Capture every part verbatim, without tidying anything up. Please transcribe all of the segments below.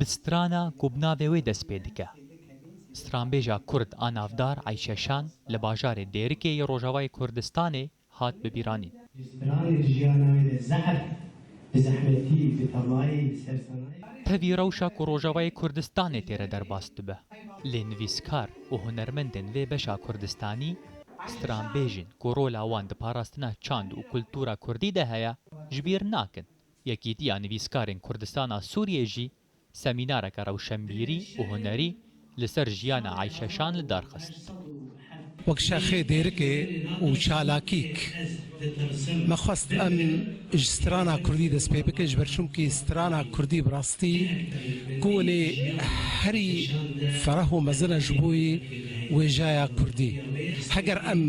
Strana ku bi navê wê dest pê dike. Stranbêja Kurd a navdar Eyşe Şan li bajarê Dêrikê yê Rojavayê Kurdistanê hat bibîranîn. Stranê jiyana wê de zehf, bi zehmetî, bi temayî, bi sersanayî. Tevî rewşa ku Rojavayê Kurdistanê tê re derbas dibe. Lê nivîskar û hunermendên vê beşa Kurdistanî, stranbêjên ku rola wan di parastina çand û kultura kurdî de heye, ji bîr nakin. Yekîtiya Nivîskarên Kurdistana Sûriyê jî semînareke rewşenbîrî û hunerî li ser jiyana Eyşe Şan li dar xist. Wek şexê Dêrikê û çalakîk, me xwest em ji strana kurdî dest pê bikin, ji ber çimkî strana kurdî bi rastî konê herî fereh û mezin e ji bo wêjeya kurdî. Heger em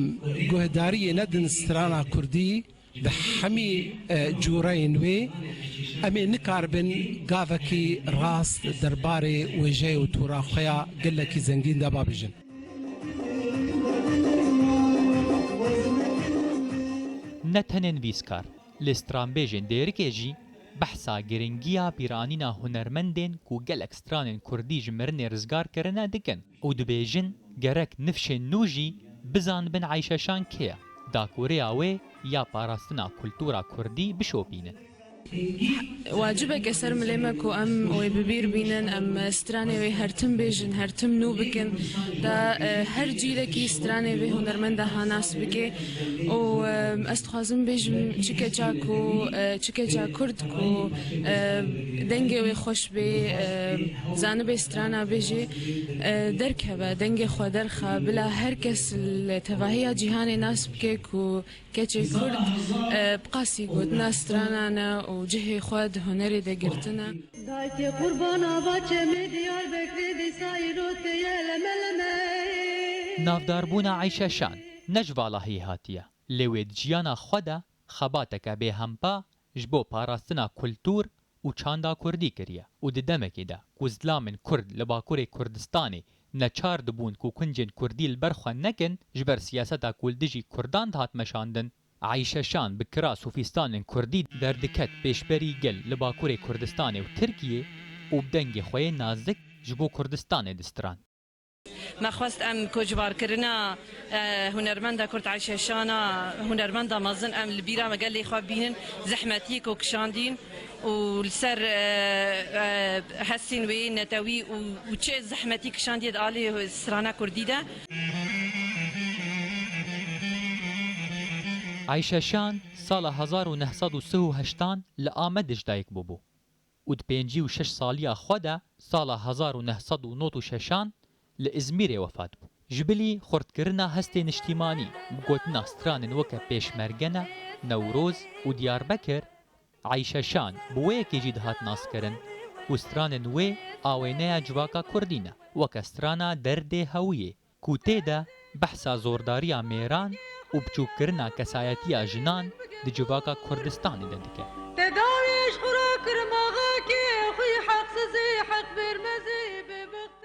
guhdariyê nedin strana kurdî, di hemî, e, cûreyên wê, em ê nikaribin gavekî rast derbarê wêjeyê û tûra xwe ya gelekî zengîn de babêjin. Ne tenê nivîskar, lê stranbêjên Dêrikê jî behsa giringiya bîranîna hunermendên ku gelek stranên kurdî ji mirinê rizgar kirine dikin. Û dibêjin, gerek nifşên nû jî bizanibin Eyşe Şan kê ye, da ku rêya wê ya parastina kultura kurdî bişopînin. Wacibeke ser milê me ku em wê bi bîr bînin, em stranê wê her tim bêjin, her tim nû bikin, da, e, her cîlekî stranê vê hunermenda ha nas bike. Û, e, ez dixwazim bêjim, çi keça ku, e, çi keça kurd ku, e, dengê wê xweş bê, e, zanibê strana bêjê, e, derkeve, dengê xwe derxe, bila her kes li tevahiya cîhanê nas bike ku keçê kurd, e, bi qasî gotina strana ne û cihê xwe di hunerê de girtine. Dayke qurbana va çemê Diyarbekirê dîsa îro tê ye leme leme. Navdarbûna Eyşe Şan ne ji valahiyê hatiye, lê wê di jiyana xwe de xebateke bêhempa ji bo parastina kultûr û çanda kurdî kiriye û di demekê de ku zilamên kurd li Bakurê Kurdistanê neçar dibûn ku kuncên kurdî li ber xwe nekin, ji ber siyaseta ku li dijî kurdan dihat meşandin, Eyşe Şan bi kiras û fîstanên kurdî derdiket pêşberî gel li Bakurê Kurdistanê û Tirkiyê û bi dengê xwe yê nazik ji bo Kurdistanê distiran. Me xwest em koçbarkirina, e, hunermenda Kurd Eyşe Şana, hunermenda mezin em li bîra me gelê xwe bînin, zehmetiyê ku kişandîn û li ser, e, e, hestên wê netewî û, û çi zehmetî kişandiye di alê strana kurdî de. Eyşe Şan sala hezar û neh sed û sih û heştan li Amedê ji dayik bûbû û di pêncî û şeş saliya xwe de sala hezar û neh sed û nod û şeşan li Îzmîrê wefat bû. Ji bilî xurtkirina hestê niştîmanî bi gotina stranên weke Pêşmergene, Newroz û Diyarbekir, Eyşe Şan bi wê yekê jî dihat naskirin ku stranên wê awêneya civaka kurdî ne, weke strana Derdê Hewiyê, ku tê de behsa zordariya mêran û biçûkkirina kesayetiya jinan di civaka Kurdistanê de dike.